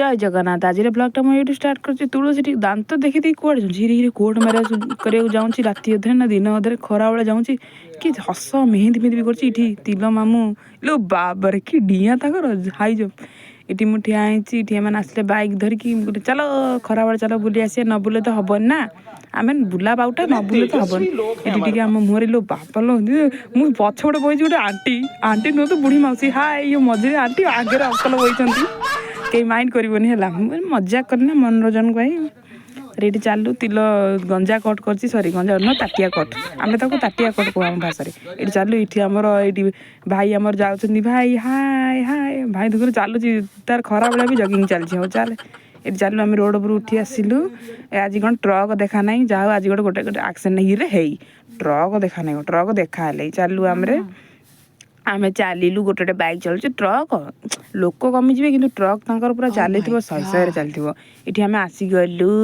ଜୟ ଜଗନ୍ନାଥ। ଆଜିର ବ୍ଲଗ୍ଟା ମୁଁ ଏଇଠୁ ଷ୍ଟାର୍ଟ କରୁଛି। ତୁଳସୀ ଟିକେ ଦାନ୍ତ ଦେଖି ଦେଖି କୁଆଡ଼େ ଯାଉଛି? ହିରି ହିରି କୋର୍ଟ ମ୍ୟାରେଜ୍ କରିବାକୁ ଯାଉଛି। ରାତି ଅଧରେ ନା ଦିନ ଅଧରେ, ଖରାବେଳେ ଯାଉଛି କି ହସ, ମେହେନ୍ଦି ଫେହେନ୍ଦି ବି କରୁଛି। ଏଠି ତିଲ ମାମୁଁ, ଲୋ ବାବାରେ, କି ଡିଆଁ ତାଙ୍କର, ହାଇ ଜମ୍ପ। ଏଠି ମୁଁ ଠିଆ ହେଇଛି। ଏଠି ଏମାନେ ଆସିଲେ ବାଇକ୍ ଧରିକି। ମୁଁ କହିଲି, ଚାଲ ଖରାବେଳେ ଚାଲ ବୁଲି ଆସିବା। ନ ବୁଲେ ତ ହବନି ନା। ଆମେ ବୁଲା ବାଉଟା, ନ ବୁଲେ ତ ହବନି। ଏଠି ଟିକେ ଆମ ମୁହଁରେ, ଲୋ ବାପା ଲୋ, ମୁଁ ପଛପଟେ ବଇଛି ଗୋଟେ ଆଣ୍ଟି, ଆଣ୍ଟି ନୁହଁ ତ ବୁଢ଼ୀ ମାଉସୀ। ହାଏ, ଇଏ ମଝିରେ ଆଣ୍ଟି, ଆଗରେ ଅଙ୍କଲ ବଇଛନ୍ତି। କେହି ମାଇଣ୍ଡ କରିବନି, ହେଲା। ମୁଁ କହିଲି ମଜାକ କଲି ନା, ମନୋରଞ୍ଜନ ପାଇଁ। ଏଇଠି ଚାଲୁ। ତିଲ ଗଞ୍ଜା କଟ୍ କରିଛି, ସରି, ଗଞ୍ଜା ନୁହଁ, ତାଟିଆ କଟ୍। ଆମେ ତାକୁ ତାଟିଆ କଟ୍ କହୁ ଆମ ଭାଷାରେ। ଏଇଠି ଚାଲୁ। ଏଇଠି ଆମର ଏଇଠି ଭାଇ ଆମର ଯାଉଛନ୍ତି। ଭାଇ, ହାଏ ହାଏ। ଭାଇ ଦେଖୁନ ଚାଲୁଛି, ତାର ଖରାବେଳେ ବି ଜଗିଂ ଚାଲିଛି। ହଉ ଚାଲେ। ଏଠି ଚାଲୁ। ଆମେ ରୋଡ଼ ଉପରୁ ଉଠି ଆସିଲୁ। ଏ ଆଜି କ'ଣ ଟ୍ରକ୍ ଦେଖା ନାହିଁ। ଯାହା ହଉ, ଆଜି ଗୋଟେ ଗୋଟେ ଗୋଟେ ଆକ୍ସିଡେଣ୍ଟ ହେଇରେ ହେଇ ଟ୍ରକ୍ ଦେଖା ନାହିଁ, ଟ୍ରକ୍ ଦେଖା ହେଲେ ଚାଲୁ। ଆମେ ଚାଲିଲୁ, ଗୋଟେ ଗୋଟେ ବାଇକ୍ ଚାଲୁଛି। ଟ୍ରକ୍ ଲୋକ କମିଯିବେ କିନ୍ତୁ ଟ୍ରକ୍ ତାଙ୍କର ପୁରା ଚାଲିଥିବ, ଶହେ ଶହେରେ ଚାଲିଥିବ। ଏଠି ଆମେ ଆସିଗଲୁ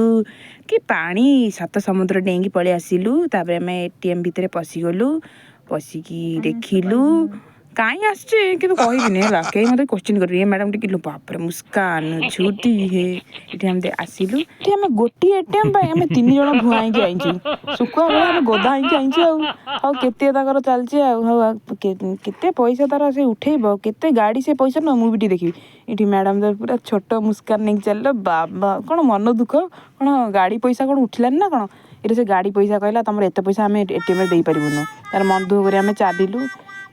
କି ପାଣି, ସାତ ସମୁଦ୍ର ଡେଇଁକି ପଳେଇ ଆସିଲୁ। ତାପରେ ଆମେ ଏଟିଏମ୍ ଭିତରେ ପଶିଗଲୁ। ପଶିକି ଦେଖିଲୁ କାହିଁ ଆସିଛି, କିନ୍ତୁ କହିବିନି, ହେଲା। କେହି ମୋତେ କୋଶ୍ଚିନ୍ କରିବେ, ଏ ମ୍ୟାଡ଼ାମ୍ ଟିକେ, ଲୋ ବାପରେ, ମୁସ୍କାନ ଝୁଟି ହେ। ଏଠି ଆମେ ଆସିଲୁ। ଏଠି ଆମେ ଗୋଟିଏ ଏଟିଏମ୍ ପାଇଁ ଆମେ ତିନି ଜଣ ଭୁଆଁ ହେଇକି ଆଇଛୁ। ଶୁଖୁଆ ଭଳିଆ ଆମେ ଗଦା ହେଇକି ଆଇଛୁ। ଆଉ ଆଉ କେତେ ତାଙ୍କର ଚାଲିଛି। ଆଉ ହଉ, ଆଉ କେତେ ପଇସା ତାର ସେ ଉଠେଇବ, କେତେ ଗାଡ଼ି ସେ ପଇସା ନୁହଁ, ମୁଁ ବି ଟିକେ ଦେଖିବି। ଏଠି ମ୍ୟାଡ଼ାମ୍ ତ ପୁରା ଛୋଟ ମୁସ୍କାନ ନେଇକି ଚାଲିଲ। ବାବା, କ'ଣ ମନ ଦୁଃଖ କ'ଣ? ଗାଡ଼ି ପଇସା କ'ଣ ଉଠିଲାନି ନା କ'ଣ? ଏଠି ସେ ଗାଡ଼ି ପଇସା କହିଲା, ତମର ଏତେ ପଇସା ଆମେ ଏଟିଏମ୍ରେ ଦେଇପାରିବୁନୁ। ତାର ମନ ଦୁଃଖ କରି ଆମେ ଚାଲିଲୁ।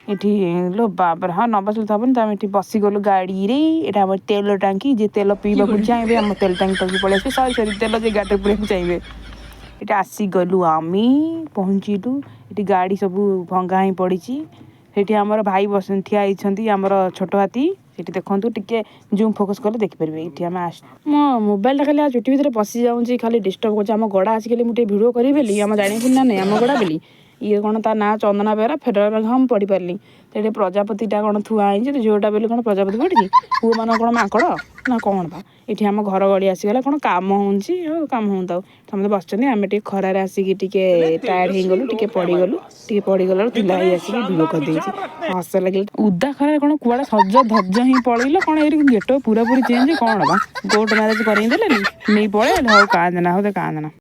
ଏଠି ଲୋ ବାବରେ, ହଁ, ନ ବସିଲେ ତ ହବନି ତ। ଆମେ ଏଠି ବସିଗଲୁ ଗାଡ଼ିରେ। ଏଇଟା ଆମର ତେଲ ଟାଙ୍କି। ଯିଏ ତେଲ ପିଇବାକୁ ଚାହିଁବେ, ଆମ ତେଲ ଟାଙ୍କି ପାଖକୁ ପଳେଇ ଆସିବେ। ସରି ସରି, ତେଲ ଯେ ଗାଡ଼ିରେ ପୁରେଇବାକୁ ଚାହିଁବେ। ଏଠି ଆସିଗଲୁ, ଆମେ ପହଞ୍ଚିଲୁ। ଏଠି ଗାଡ଼ି ସବୁ ଭଙ୍ଗା ହେଇ ପଡ଼ିଛି। ସେଠି ଆମର ଭାଇ ବସ ଠିଆ ହେଇଛନ୍ତି, ଆମର ଛୋଟ ହାତୀ। ସେଠି ଦେଖନ୍ତୁ, ଟିକେ ଜୁମ୍ ଫୋକସ୍ କଲେ ଦେଖିପାରିବେ। ଏଠି ଆମେ ଆସ ମୋ ମୋବାଇଲଟା ଖାଲି ଆଉ ଚୁଟି ଭିତରେ ପଶି ଯାଉଛି, ଖାଲି ଡିଷ୍ଟର୍ବ କରୁଛି। ଆମ ଗଡ଼ା ଆସିଗଲେ, ମୁଁ ଟିକେ ଭିଡ଼ିଓ କରିବି ବୋଲି। ଆମ ଜାଣିବୁ ନା ନାଇଁ ଆମ ଗଡ଼ା ବୋଲି। ଇଏ କ'ଣ ତା ନାଁ ଚନ୍ଦନା ବେହେରା, ଫେଡେରାଲ ବ୍ୟାଙ୍କ। ହଁ, ମୁଁ ପଢ଼ିପାରିଲି। ସେଠି ପ୍ରଜାପତିଟା କ'ଣ ଥୁଆ ହେଇଛି? ଝିଅଟା ବୋଲି କ'ଣ ପ୍ରଜାପତି ପଡ଼ିଛି? ପୁଅମାନଙ୍କ କ'ଣ ମାଙ୍କଡ଼ ନା କ'ଣ ବା? ଏଠି ଆମ ଘର ଗଳି ଆସିଗଲା। କ'ଣ କାମ ହେଉଛି? ହଉ, କାମ ହୁଅନ୍ତା। ସମସ୍ତେ ବସିଛନ୍ତି। ଆମେ ଟିକେ ଖରାରେ ଆସିକି ଟିକେ ଟାୟାର୍ଡ ହେଇଗଲୁ, ଟିକେ ପଡ଼ିଗଲୁ। ଟିକେ ପଡ଼ିଗଲାରୁ ତିଲା ହେଇ ଆସିକି ଭିଡ଼ିଓ କରିଦେଇଛି। ହସ ଲାଗିଲା। ଉଦା ଖରାରେ କ'ଣ କୁଆଡ଼େ ସଜ ଧଜ ହିଁ ପଳେଇଲ କ'ଣ? ଏଇଠି ଗେଟ ପୁରାପୁରି ଚେଞ୍ଜ କ'ଣ ବା? କୋର୍ଟ ମ୍ୟାରେଜ୍ କରେଇ ଦେଲେନି, ନେଇ ପଳେଇଲେ। ହଉ କାନ୍ଦେନା, ହଉ କାନ୍ଦେନା।